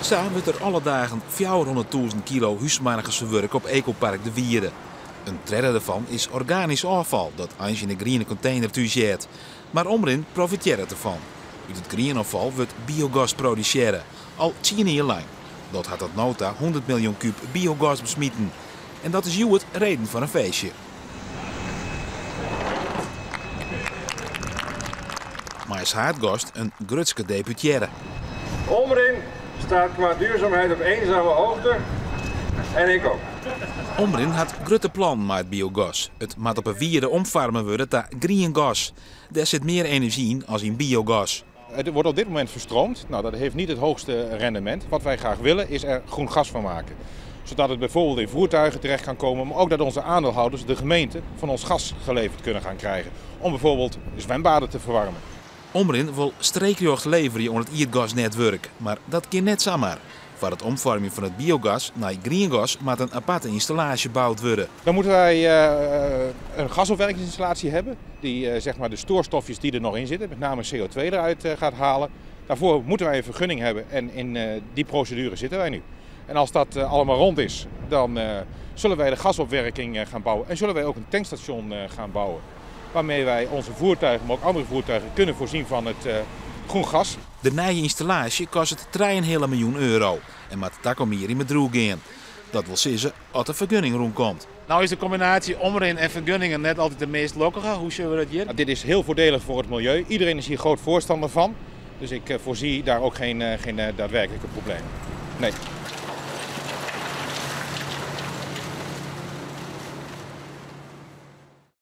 Sa wurdt der alle dagen 400.000 kilo hússmoargens ferwurke op Ekopark De Wierde. In tredde derfan is organysk ôffal dat eins yn 'e griene kontener thús heart. Mar Omrin profitearret derfan. Ut it grienôffal wurdt biogas produsearre, al tsien jier lang. Dat hat oant no ta 100 miljoen kúb biogas opsmiten. En dat is hjoed reden foar in feestje. Mei as haadgast in grutske deputearre. Omrin staat qua duurzaamheid op eenzame hoogte en ik ook. Omrin hat grutte plannen mei it biogas. It moat op 'e wierde omfoarme wurde ta grien gas. Dêr sit mear enerzjy yn as yn biogas. Het wordt op dit moment verstroomd. Nou, dat heeft niet het hoogste rendement. Wat wij graag willen is er groen gas van maken. Zodat het bijvoorbeeld in voertuigen terecht kan komen, maar ook dat onze aandeelhouders, de gemeente, van ons gas geleverd kunnen gaan krijgen. Om bijvoorbeeld zwembaden te verwarmen. Omrin wol streekrjocht leverje oan it ierdgasnetwurk, mar dat kin net samar. Foar it omfoarmjen fan it biogas nei grien gas moat in aparte ynstallaasje boud wurde. Dan moeten wij een gasopwerkingsinstallatie hebben die zeg maar de stoorstofjes die er nog in zitten, met name CO2 eruit gaat halen. Daarvoor moeten wij een vergunning hebben en in die procedure zitten wij nu. En als dat allemaal rond is, dan zullen wij de gasopwerking gaan bouwen en zullen wij ook een tankstation gaan bouwen. Waarmee wij onze voertuigen, maar ook andere voertuigen kunnen voorzien van het groen gas. De nije ynstallaasje kostet trijeënheale miljoen euro en moat takom jier yn bedriuw gean. Dat wol sizze as de fergunning rûnkomt. Nou is de kombinaasje Omrin en fergunningen net altyd de meast lokkige. Hoe sjogge we dat hjir? Nou, dit is heel voordelig voor het milieu. Iedereen is hier groot voorstander van. Dus ik voorzie daar ook geen daadwerkelijke problemen. Nee.